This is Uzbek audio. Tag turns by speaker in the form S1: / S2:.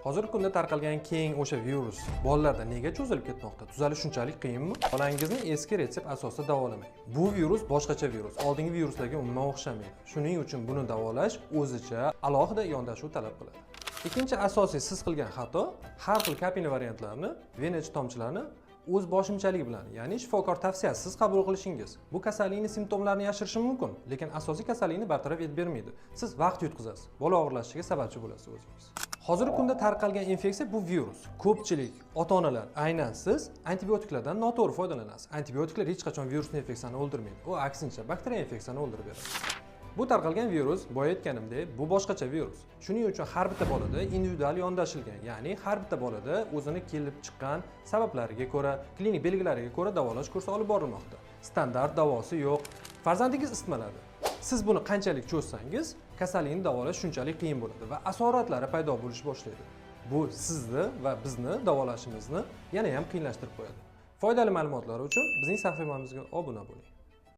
S1: Hozirgi kunda tarqalgan keng o'sha virus bolalarda nega cho'zilib ketmoqda? Tuzalish shunchalik qiyinmi? Bolangizni eski retsept asosida davolamang. Bu virus boshqacha virus, oldingi viruslarga umuman o'xshamaydi. Shuning uchun buni davolash o'zicha alohida yondashuv talab qiladi. Ikkinchi asosiy siz qilgan xato: har xil капельный variantlarni, vena ichi tomchilarni o'z boshimchalik bilan, ya'ni shifokor tavsiyasisiz qabul qilishingiz. Bu kasallikni simptomlarini yashirishi mumkin, lekin asosiy kasallikni bartaraf etib bermaydi. Siz vaqt yutqizasiz, bola og'irlashishiga sababchi bo'lasiz o'zingiz. Hozirgi kunda tarqalgan infeksiya bu virus. Ko'pchilik ota onalar, aynan siz antibiotiklardan noto'g'ri foydalanasiz. Antibiotiklar hech qachon virusli infeksiyani o'ldirmaydi, u aksincha bakteriya infeksiyani o'ldirib beradi. Bu tarqalgan virus, boya aytganimdek, bu boshqacha virus. Shuning uchun har bitta bolada individual yondashilgan, ya'ni har bitta bolada o'zini kelib chiqqan sabablariga ko'ra, klinik belgilariga ko'ra davolash kursi olib borilmoqda. Standart davosi yo'q. Farzandingiz isitmaladi. Siz buni qanchalik cho'zsangiz, kasallikni davolash shunchalik qiyin bo'ladi va asoratlari paydo bo'lish boshlaydi. Bu sizni va bizni davolashimizni yana ham qiyinlashtirib qo'yadi. Foydali ma'lumotlar uchun bizning sahifamizga obuna bo'ling.